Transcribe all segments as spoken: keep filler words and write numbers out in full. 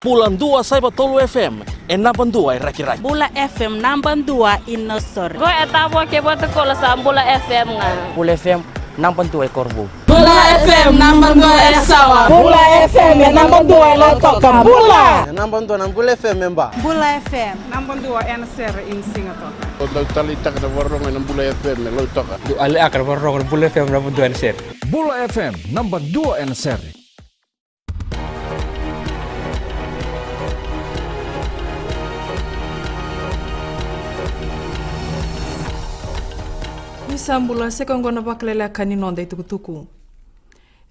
Bula dua saiva tolu F M, e naba dua e Rakiraki. Bula F M naba dua i Nausori. Qo e Tavua kei Vatukoula, sa Bula F M ga. Bula F M naba dua e Korovou. Bula F M naba dua e Sawa. Bula F M e naba dua e Lautoka. Bula. E naba dua na Bula F M e Ba. Bula F M naba dua ena sere i Sigatoka. Au dau taleitaka na vakarorogo ena Bula F M e Lautoka. Dau taleitaka na vakarorogo ena Bula F M naba dua ena sere. Bula F M naba dua ena sere. Ni sa bula, sa i koya oqo na vakaleleka ni noda itukutuku.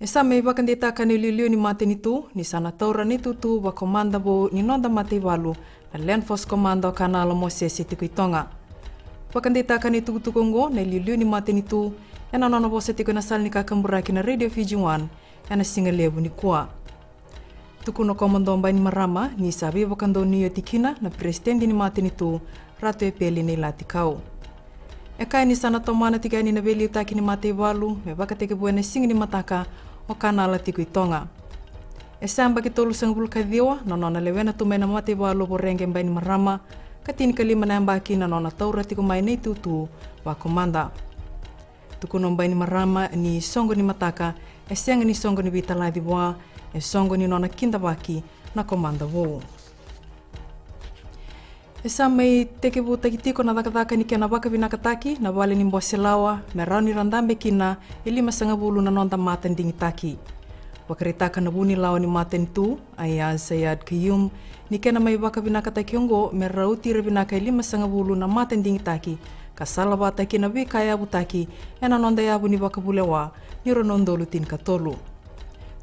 E sa mai vakadeitaka na iliuliu ni matanitu ni sa na taura na itutu vakomada vou ni noda mataivalu, na Land Force Commander o Kanala Mosese Tikoitoga. Vakadeitaka na itukutuku oqo na iliuliu ni matanitu ena nona vosa tiko ena sala ni kakaburaki na Radio Fiji One ena siga levu nikua. Tukuna o Komodo Bainimarama ni sa veivakadonui oti kina na peresitedi ni matanitu, Ratu Epeli Nailatikau. E kaya ni sa na tomana tiko yani na veiliutaki ni mataivalu me vakatekivu ena siga ni mataka o Kanala Tikoitoga. E sa yabaki tolusagavulu ka ciwa na nona lewena tu mai na mataivalu o Voreqe Bainimarama, ka tinikalima na yabaki na nona taura tiko mai na itutu vakomada. Tukuna o Bainimarama ni soqo ni mataka e sega ni soqo ni veitalaci vua, e soqo ni nona kidavaki na komada vou. E sa mai tekivutaki tiko na cakacaka ni kena vakavinakataki na vale ni bose lawa me rawa ni ra dabe kina e limasagavulu na noda mata digitaki. Vakaraitaka na vunilawa ni matanitu, Aiyaz Sayed-Khaiyum, ni kena mai vakavinakataki oqo me ra oti ira vinaka e limasagavulu na mata digitaki ka salavata kei na veika e yavutaki ena noda yavu ni vakavulewa ni rua na udolu tinikatolu.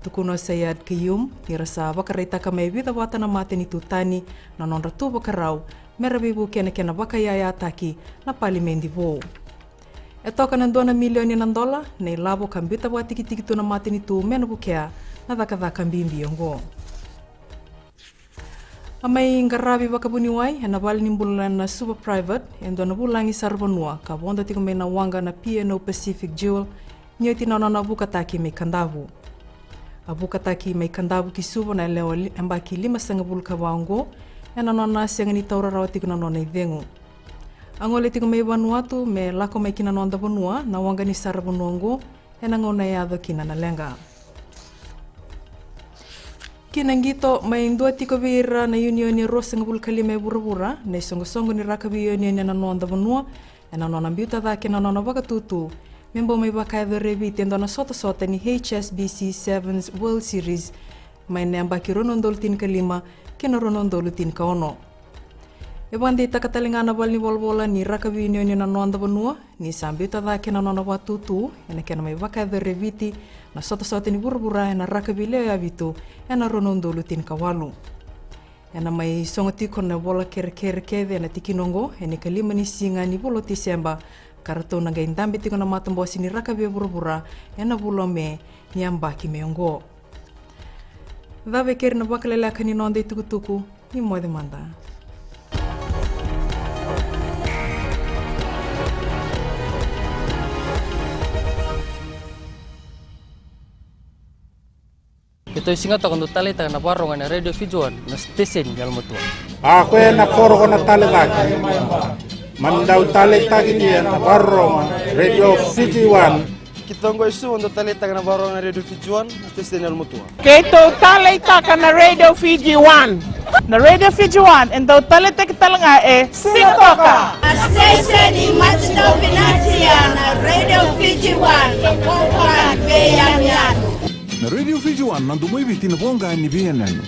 Tukuna o Sayed-Khaiyum ni ra sa vakaraitaka mai e vica vata na matanitu tani na nodra tu vakarau me ra veivuke ena kena vakaiyayataki na palimedi vou. E toka na dua na milioni na dola na ilavo ka biuta vakatikitiki tu na matanitu me na vukea na cakacaka bibi oqo. A mai qaravi vakavuniwai ena valenibula na Suva Private e dua na vulagi saravanua ka vodo tiko mai na waqa na P and O Pacific Jewel, ni oti na nona vukataki mai Kadavu. A vukataki mai Kadavu ki Suva na yalewa li-, yabaki limasagavulu ka va oqo, ena nona sega ni taura rawa tiko na nona icegu. A gole tiko mai Vanuatu me lako mai ki na noda vanua na waqa ni saravanua oqo ena gauna e yaco kina na leqa. Ki na qito, mai dua tiko vei ira na iunioni e ruasagavulu ka lima e vuravura na isoqosoqo ni rakavi iunioni ena noda vanua, ena nona biuta cake na nona vakatutu me bau mai vakayacori e Viti e dua na sotasota ni H S B C Sevens World Series mai na yabaki rua na udolu tinikalima ki na rua na udolu tinikaono. E vakadeitaka tale ga na valenivolavola ni rakavi iunioni ena noda vanua ni sa biuta cake na nona vakatutu ena kena mai vakayacori e Viti na sotasota ni vuravura ena rakavi lewe vitu ena rua na udolu tinikawalu. Ena mai sogo tiko na vola kerekere kece ena tikina oqo ena ikalima ni siga ni vula o Tiseba, ka ratou na qai dabe tiko na matabose ni rakavi e vuravura ena vula o Me ni yabaki mai oqo. Cava e keri na vakaleleka ni noda itukutuku, ni moce mada. Keitou Sigatoka dau taleitaka na vakarorogo ena Radio Fiji One, na siteseni yalomatua. A koya na koro ko na tale cake. Mani dau taleitaki lia na vakarorogo, Radio Fiji One. Keitou qo i Suva dau taleitaka na vakarorogo na Radio Fiji One, na siteseni yalomatua. Keitou taleitaka na Radio Fiji One. Na Radio Fiji One e dau taleitaki tale ga e Sigatoka. Na siteseni matadau vinaka na Radio Fiji One, na voqa ni veiyanuyanu. Na Radio Fiji One, na domo i Viti, na voqa ni veiyanuyanu.